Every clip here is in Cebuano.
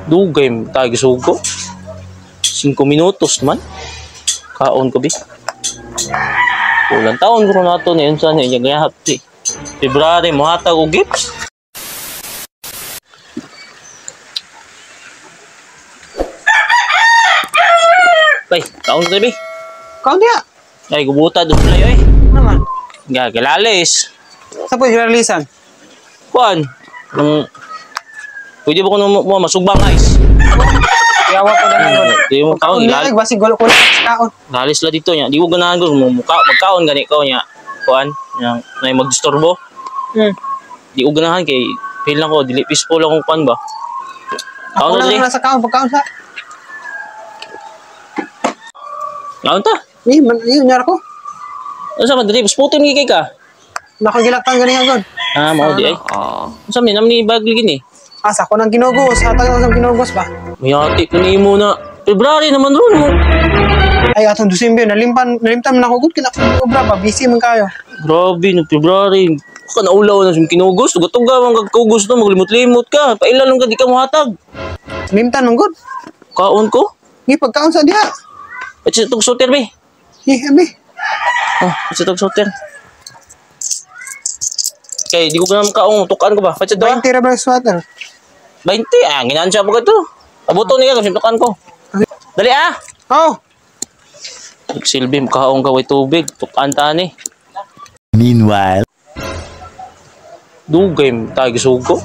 Dugay tayo gisugo. 5 minutos man. Kaon ko bi. Ulang taon ko na ito na yun sana yung gayahap si February mohatag og gifts. Bay, kaon ko bi. Kaon diya. Ay, gubuta doon pala yun eh. Naman. Gagalalis. Sa pwede ralisan? Kuan. Nung, pwede ba ko nung mo masugbang ice? Yawa ko na lang. Di mo kaon. Kaon niya, basig wala ko lang sa kaon. Lalis la dito niya. Di ko ganahan ko mukha magkaon gani ko niya. Kuan, yang nay magdisturbo. Hmm. Di ko ganahan kay feel lang ko dili peaceful akong kuan ba. Ako Kaon lang na sa kaon, pagkaon sa. Kaon ta. Ni man yun nyara ko. Unsa man dili sputin gi kay ka? Nakagilaktan gani gud. Ah, mao di ay. Unsa man ni bag lagi ni? Asa ko nang kinugos, hatag lang sa kinugos ba? Mayati ko nimo na. February naman ron mo. Ay atong December nalimpan nalimtan man ako gud kina obra ba busy man kayo. Grabe no February. Ka naulaw na sa kinugos, tuga-tuga man kag kugos no, maglimot-limot ka. Pailalong ka di ka mohatag. Limtan man gud. Kaon ko? Ni pagkaon sa diha. At sa tug soter be. Eh, abi. Oh, sa tug soter. Kay di ko ganam kaong tukan ko ba? Patsa do. 20 ra ba sweater? 20 ah, ginansya po ka to. Abuto niya kasi tukan ko. Dali ah. Oh. Silbi kaong ka way tubig, tukan ta ni. Meanwhile, dugay tayo gisugo.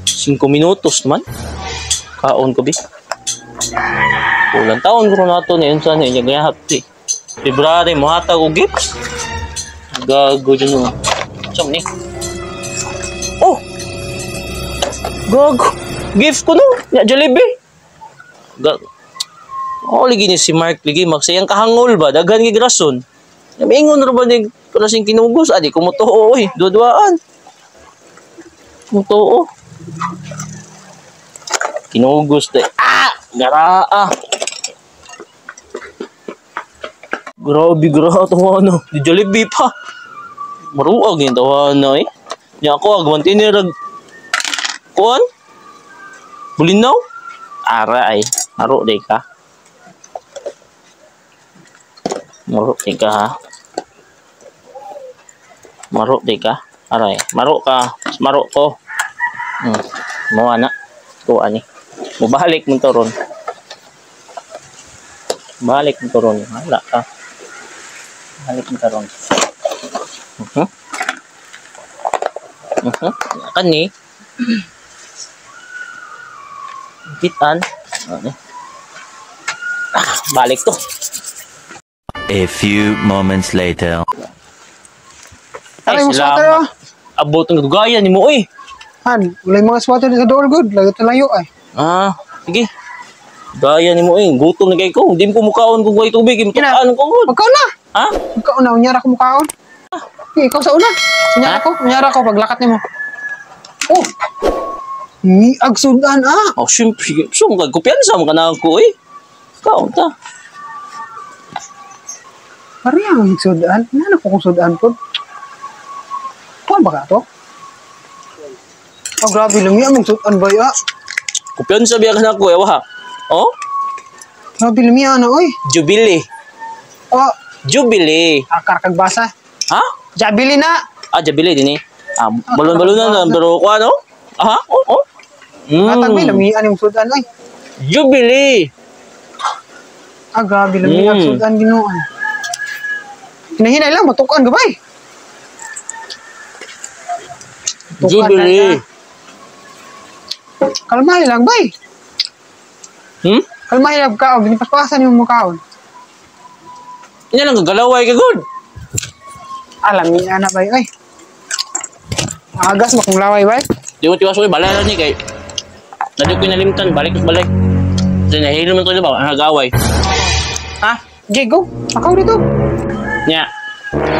5 minutos naman. Kaon ko bi. Ulang taon ko na ito na yun sana yung gayahap si February mohatag og gifts. Gago dyan o. Saan ni? Oh! Gago! Gift ko no! Ya, Jollibee! Gago. Oh, lagi ni si Mark lagi magsayang kahangol ba? Daghan gi grason. Namingon ra ba ni klaseng kinugos? Ah, di ko mo tuo oy. Duwa-duwaan. Mutuo. Kinugos de. Ah! Garaa! Grabe, grabe ito ano. Di Jollibee pa. Maruag yung tawa na eh. Nya ako, agwan tinirag. Kuan? Bulinaw? Ara ay. Maro di ka. Maro di ka ha. Maro di ka. Aray. Maro ka. Maro ko. Mawa na. Kuha ni. Mubalik mo to ron. Balik mo to ron. Hala ka. Balik mo to ron. Kani. Kitan. Ah, balik to. A few moments later. Ay, salamat. Abot ang dugayan ni mo oy. Han, walay mga sweater sa door good, layo to layo ay. Ah, sige. Gaya ni mo eh, gutom na kay ko. Hindi ko mukaon kung way tubig, imtukan ko gud. Magkaon na. Ha? Magkaon na, unyara ko mukaon. Eh, ikaw sa una. Unyara ko, unyara ko paglakat nimo. Oh. Ni agsudan ah. Oh, syempre, so mo kumpiyansa mo kana ako eh. Kaon ta. Pareha ang sudan. Nano ko kung sudan ko? Kuan ba ka to? Oh, grabe lami among sudan ba ya? Kumpiyansa biya kana ko eh, wa. Oh? Grabe lami ana oy. Jubilee. Oh, Jubilee. Akar kag basa. Ha? Jubilee na. Ah, Jubilee dinhi. Ah, balon-balonan lang pero kuan oh. Aha, oh, oh. Atag may lami ani mong sudan oy. Jubilee. Ah, grabe lami ang sudan Ginoo. Hinahinay lang matukan gabay. Jubilee. Kalmahi lang bay. Hmm? Kalmahi lang ka, ginipaspasan yung mukhaon. Ina lang galaway ka gud. Alam ni ana bay oy. Agas mo kung laway bay. Di mo tiwas oy balay ra ni kay. Nadi ko nalimtan balik balik. Kasi nahilo man ko ba ang gaway. Ha? Gi go. Lakaw dito. Nya.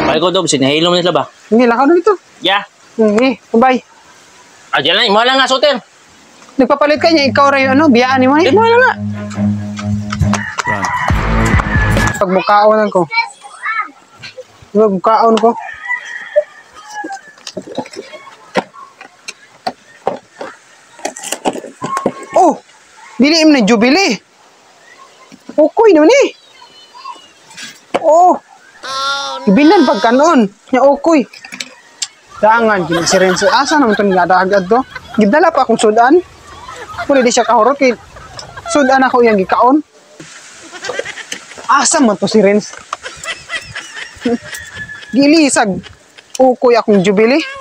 Balik ko do sinahilo man sila ba? Hindi lakaw dito. Ya. Eh, bye. Ah, diyan lang, mo lang nga soter. Nagpapalit ka niya, ikaw ra yung ano, biyaan ni mo eh. Di mo lang nga. Pag mukaon ko. Pag mukaon ko. Oh! Dili im na Jubilee. Ukoy naman eh. Oh. Ibilan pagkanon. Nya ukoy. Dangan kini si Renzo. Asa naman ito nga agad to? Gidala pa akong sudan. Pwede di siya kahurot kay sudan ako iyang gikaon. Asa man to si Renz? Gilisag ukoy akong Jubilee.